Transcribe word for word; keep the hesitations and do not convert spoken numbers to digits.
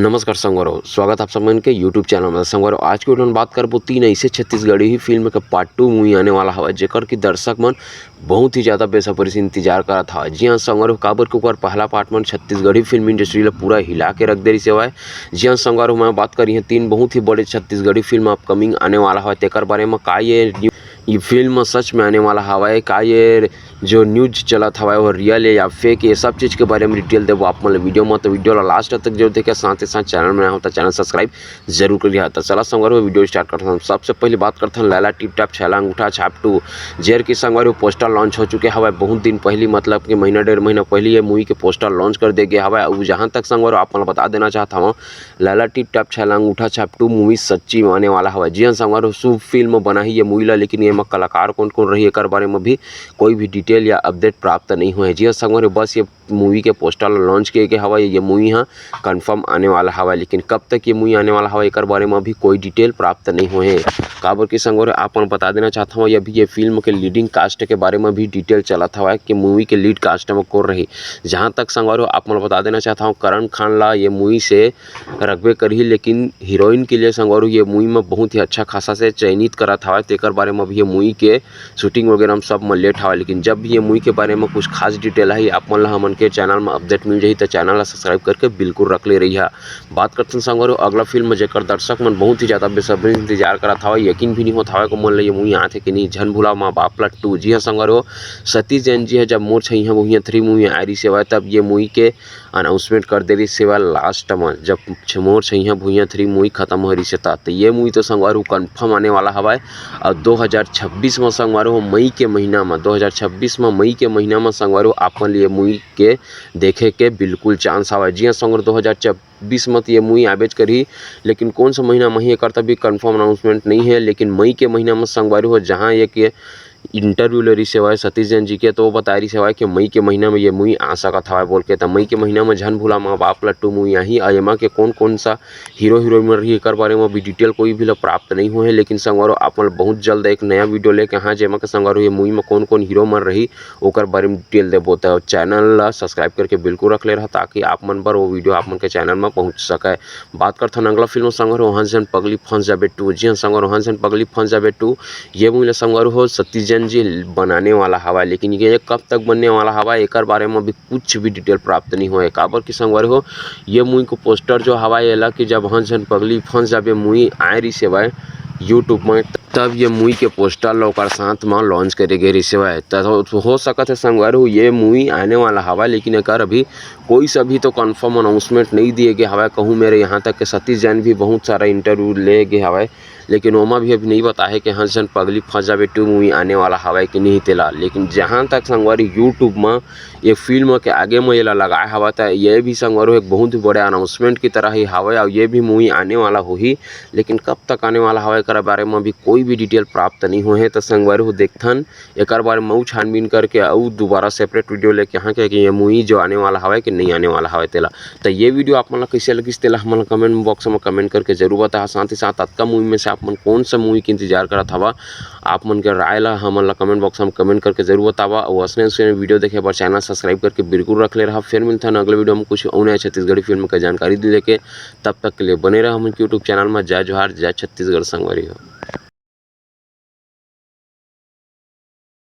नमस्कार संगवारी हो, स्वागत आप सब मन के YouTube चैनल में। संगवारी हो, आज के वीडियो में बात करबो तीन ऐसे छत्तीसगढ़ी फिल्म के पार्ट टू मूवी आने वाला हवय, जेकर की दर्शक मन बहुत ही ज़्यादा बेसब्री से इंतजार करत हवय। जी हाँ संगवारी हो, काबर के ओकर पहला पार्ट मन छत्तीसगढ़ी फिल्म इंडस्ट्री ला पूरा हिला के रख दे रिहिस हवय। जी हाँ संगवारी हो, मैं बात करी है तीन बहुत ही बड़े छत्तीसगढ़ी फिल्म अपकमिंग आने वाला हवय, तेकर बारे में का ये न्यू-, ये फिल्म सच में आने वाला हवय, का ये जो न्यूज चलत हवय वो रियल है या फेक, ये सब चीज़ के बारे में डिटेल देबो आप मन ला वीडियो में। तो वीडियो ला लास्ट तक जरूर देखे, साथ ही साथ चैनल में नया हो तो चैनल सब्सक्राइब जरूर करिहा। तो चला संगवारी हो, वीडियो स्टार्ट करथन। सबसे पहले बात करथन लैला टिप टाप छैला अंगूठा छाप टू, जेकर की संगवारी हो पोस्टर लॉन्च हो चुके हवय बहुत दिन पहली, मतलब कि महीना डेढ़ महीना पहली ये मूवी के पोस्टर लॉन्च कर दे गया हवय। अउ जहाँ तक संगवारी हो आप मन ला बता देना चाहत हवं, लैला टिप टाप छैला अंगूठा छाप टू मूवी सच्ची में आने वाला हवय। जी हाँ संगवारी हो, शुभ फिल्म बनाही ये मूवी ला, लेकिन ये में कलाकार कौन कौन रही एकर बारे में भी कोई भी डिटेल या अपडेट प्राप्त नहीं हुए है। जी हाँ संगवारी हो, बस ये मूवी के पोस्टर ला लॉन्च किए गए हवय। ये मूवी ह कंफर्म आने वाला हवय, लेकिन कब तक ये मूवी आने वाला हवय एकर बारे में अभी कोई डिटेल प्राप्त नहीं हुए है। काबर कि संगवारी हो आप मन बता देना चाहत हवं, अभी ये फिल्म के लीडिंग कास्ट के बारे में भी डिटेल चलत हवय कि मूवी के लीड कास्ट में कौन रही। जहाँ तक संगवारी हो आप मन बता देना चाहत हवं, करण खान ला ये मूवी से रखबे करही, लेकिन हीरोइन के लिए संगवारी हो ये मूवी में बहुत ही अच्छा खासा से चयनित करत हवय, तेकर बारे में अभी ये मूवी के शूटिंग वगैरह में सब में लेट हवय। लेकिन जब भी ये मूवी के बारे में कुछ खास डिटेल आही आप मन ला हमन के चैनल में अपडेट मिल जाही, तो चैनल ला सब्सक्राइब करके बिल्कुल रख ले रहिहा। बात करथन संगवारी हो अगला फिल्म, जेकर दर्शक मन बहुत ही ज़्यादा बेसब्री से इंतजार करत हवय, यकीन भी नहीं होत हवय को मन ला ये मूवी आथे कि नहीं, झन भूला माँ बाप ला टू। जी हाँ संगवारी हो, सतीश जैन जी है जब मोर छैया भुइयां थ्री मूवी आय रिहिस हवय, तब ये मूवी के अनाउंसमेंट कर दे रिहिस हवय लास्ट में, जब छ-, मोर छैया भुइयां थ्री मूवी खत्म हो रिहिस हे ता। तो ये मूवी तो संगवारी हो कंफर्म आने वाला हवय। और दो हज़ार छब्बीस में संगवारी हो मई के महीना में, दो हज़ार छब्बीस में मई के महीना में संगवारी हो आप मन ल ये मूवी के देखे के बिल्कुल चांस हवय। जी हाँ संगवारी हो, दो हज़ार छब्बीस में तो ये मूवी आबेच करही, लेकिन कौन सा महीना में ही एकर तभी कंफर्म अनाउंसमेंट नहीं है। लेकिन मई के महीना में संगवारी हो जहाँ ये के इंटरव्यू ले रिहिस हवय सतीश जैन जी के, तो वो बता रिहिस हवय कि मई के महीना में ये मूवी आ सकत हवय बोल के। त मई के महीना में झन भूला माँ बाप ला टू मूवी आही। अउ एमा के कौन कौन सा हीरो हीरोइन मन रही एकर बारे में अभी डिटेल कोई भी ला प्राप्त नहीं हुए है, लेकिन संगवारी हो आप मन बहुत जल्द एक नया वीडियो लेके हाँ, जेमा के संगवारी हो ये मूवी में कौन कौन हीरो मन रही ओकर बारे में डिटेल देबो। त चैनल ला सब्सक्राइब करके बिल्कुल रख ले रहा, ताकि आप मन बर वो वीडियो आप मन के चैनल में पहुँच सके। बात करथन अगला फिल्म संगवारी हो हंस झन पगली फंस जाबे टू। जी हाँ संगवारी हो, हंस झन पगली फंस जाबे टू ये मूवी ला संगवारी हो सतीश जैन जी बनाने वाला हवय, लेकिन ये कब तक बनने वाला हवय एकर बारे में अभी कुछ भी डिटेल प्राप्त नहीं हुए। काबर कि संगवारी हो ये मूवी को पोस्टर जो हवय एला कि जब हंस झन पगली फंस जाबे मूवी आय रिहिस हवय YouTube में, तब ये मूवी के पोस्टर ला ओकर साथ में लॉन्च करे गे रिहिस हवय। त हो, हो सकत है संगवारी हो ये मूवी आने वाला हवय, लेकिन एकर अभी कोई सा भी तो कंफर्म अनाउंसमेंट नहीं दिए गए हवय। कहूँ मेरे यहाँ तक के सतीश जैन भी बहुत सारा इंटरव्यू ले गए हवय, लेकिन ओमा भी अभी नहीं बताए कि हंस झन पगली फंस जाबे टू मूवी आने वाला हवय कि नहीं तेला। लेकिन जहाँ तक संगवारी YouTube में ये फिल्म के आगे में एला लगाए हवय, त ये भी संगवारी हो एक बहुत ही बड़े अनाउंसमेंट की तरह ही हवय, और ये भी मूवी आने वाला होही, लेकिन कब तक आने वाला हवय एकर बारे में अभी कोई भी डिटेल प्राप्त नहीं हुए है। तो संगवारी हो देखथन एकर बारे में अउ छानबीन करके अउ दोबारा सेपरेट वीडियो लेके हाँ, कि ये मूवी जो आने वाला हवय कि नहीं आने वाला हवय तेला। तो ये वीडियो आप मन ला कैसे लगिस तेला हमन ला कमेंट बॉक्स में कमेंट करके जरूर बताहा। साथ ही साथ अतका मूवी में से आप मन कौन सा मूवी के इंतजार करत हवा, आप मन के राय ला हमन ला कमेंट बॉक्स में कमेंट करके जरूर बतावा। और असने असने वीडियो देखे बर चैनल सब्सक्राइब करके बिल्कुल रख ले रहा। फिर मिलथन अगले वीडियो में कुछ अउ नया छत्तीसगढ़ी फिल्म के जानकारी दे लेके। तब तक के लिए बने रहा हमन के YouTube चैनल में। जय जोहार, जय छत्तीसगढ़ संगवारी हो।